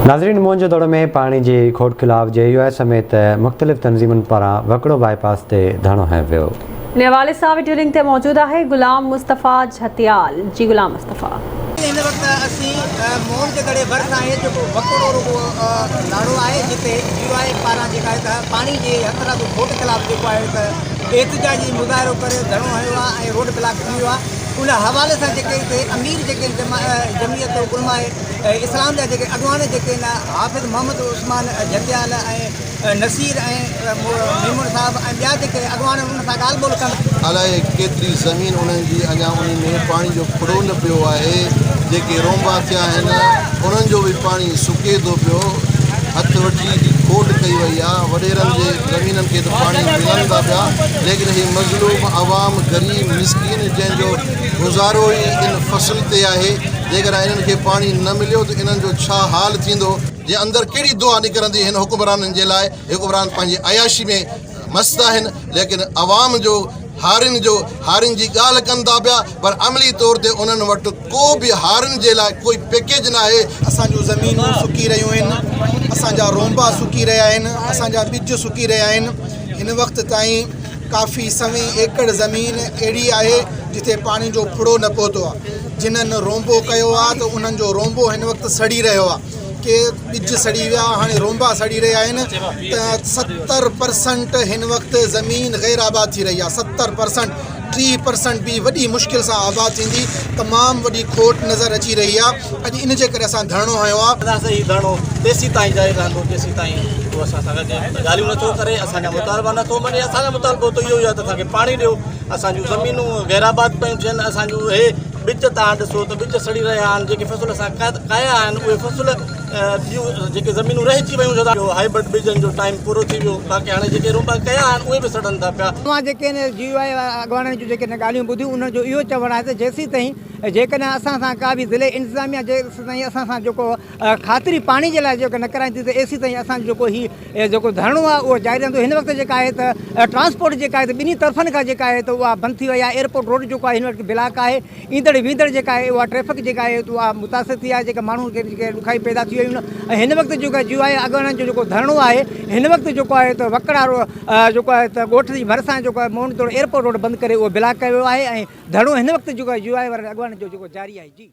ناظرين موهن جو دڙو ۾ پاڻي جي کوٽ خلاف جي يو آء سميت مختلف تنظيمن پاران وڪڙو بائي پاس تي ڌرڻو هنيو ويو. ان حوالي سان وڊيو لنڪ تي موجود آهي غلام مصطفيٰ جهتيال جي غلام مصطفيٰ. هن وقت اسين موهن جي دڙي ڀرسان آهي جيڪو وڪڙو رڳو لاڙو آهي جتي جي يو آء پاران جيڪا آهي ته پاڻي جي هٿرادو کوٽ خلاف جيڪو آهي ته احتجاجي مظاهرو ڪري ڌرڻو هنيو آهي ۽ روڊ بلاڪ ٿي ويو آهي ان حوالي سان جيڪي هتي امير جيڪي جمعيت علماء اسلام جا جيڪي اڳواڻ جيڪي آهن حافظ محمد عثمان جهتيال ۽ نصير ۽ ميمڻ صاحب ۽ ٻيا جيڪي اڳواڻ آهن انهن سان ڳالهه ٻولهه ڪن. الائي ڪيتري زمين انهن جي اڃا انهي ۾ پاڻي جو ڦڙو نه پيو آهي، جيڪي رونبا ٿيا آهن انهن جو به پاڻي سڪي ٿو پيو، هٿ وٺي جي کوٽ ڪئي وئي آ، وڏيرن جي زمينن کي ته پاڻي ملن ٿا پيا ليڪن هي مظلوم عوام غريب مسڪين جنهن جو گذارو ئي ان فصل تي آهي جيڪڏهن انهن کي پاڻي نه مليو ته انهن جو ڇا حال ٿيندو؟ جي اندر ڪهڙي دعا نڪرندي هن حڪمرانن جي لاء، حڪمران پنهنجي عياشي ۾ مست آهن ليڪن عوام جو هارين جو هارين جي ڳالهه ڪن ٿا پيا پر عملي طور تي انهن وٽ ڪو به هارين جي لاء ڪوئي پيڪيج ناهي. اسان جون زمينون سڪي رهيون آهن، اسان جا رونبا سڪي رهيا آهن، اسان جا ٻج سڪي رهيا آهن، هن وقت تائين ڪافي سوين ايڪڙ زمين اهڙي آهي جتي پاڻي جو ڦڙو نه پهتو آهي، جنھن رونبو ڪيو آ ته انھن جو رونبو ھن وقت سڙي رھيو آ ڪي ٻج سڙي ويا ھاڻي رونبا سڙي رھيا آھن ته 70 پرسنٽ ھن وقت زمين غير آباد ٿي رھي آ 70 پرسنٽ 30 پرسنٽ به وڏي مشڪل سان آباد ٿيندي تمام وڏي کوٽ نظر اچي رھي آ اڄ ان جي ڪري اسان ڌرڻو ھنيو آ. اسان سان هي ڌرڻو تيسين تائين جاري رهندو جيسين تائين هو اسان سان گڏ ڳالهيون نٿو ڪري اسان جا مطالبا نٿو مڃي اسان جو مطالبو ته اهو ئي آهي ته اسان کي پاڻي ڏيو اسان جون زمينون غير آباد پيون ٿين، اسان جون اهي ٻج توهان ڏسو ته ٻج سڙي رهيا آهن، جيڪي فصل اسان ڪاهيا آهن اهي فصل ٻيون جيڪي زمينون رهجي ويون ڇو ته هائبرڊ ٻجن جو ٽائيم پورو ٿي ويو باقي هاڻي جيڪي رونبا ڪيا آهن اهي به سڙن ٿا پيا. اوهان جيڪي هن جي يو آء اڳواڻن جون جيڪي هن ڳالهيون ٻڌيون انهن جو اهو چوڻ آهي ته جيسيتائين جيڪڏهن اسان سان ڪا به ضلعي انتظاميا جيسيتائين اسان سان جيڪو خاطري پاڻي جي لاء جيڪو نه ڪرائيندي ته ايسيتائين اسان جو جيڪو هي جيڪو ڌرڻو آهي اهو جاري رهندو هن وقت جيڪا آهي ته ٽرانسپورٽ جيڪا آهي ته ٻنهي طرفن کان جيڪا آهي ته اها بند ٿي وئي آهي ايئرپورٽ روڊ جيڪو آهي هن وقت بلاڪ آهي ايندڙ ويندڙ جيڪا آهي اها ٽريفڪ جيڪا آهي اها متاثر ٿي آهي جيڪا ماڻهن کي جيڪي ڏکائي پيدا ٿي ويون آهن ۽ هن وقت جيڪو جيو آهي اڳواڻن جو جيڪو ڌرڻو آهي هن وقت جيڪو آهي ته وڪڙا جيڪو آهي ته ڳوٺ جي ڀرسان جيڪو آهي موهن دڙو ايئرپورٽ روڊ بند ڪري اهو بلاڪ ڪيو ويو آهي ۽ ڌرڻو هن وقت جيڪو آهي جيو آهي وارن اڳواڻن جو جيڪو جاري آهي جي.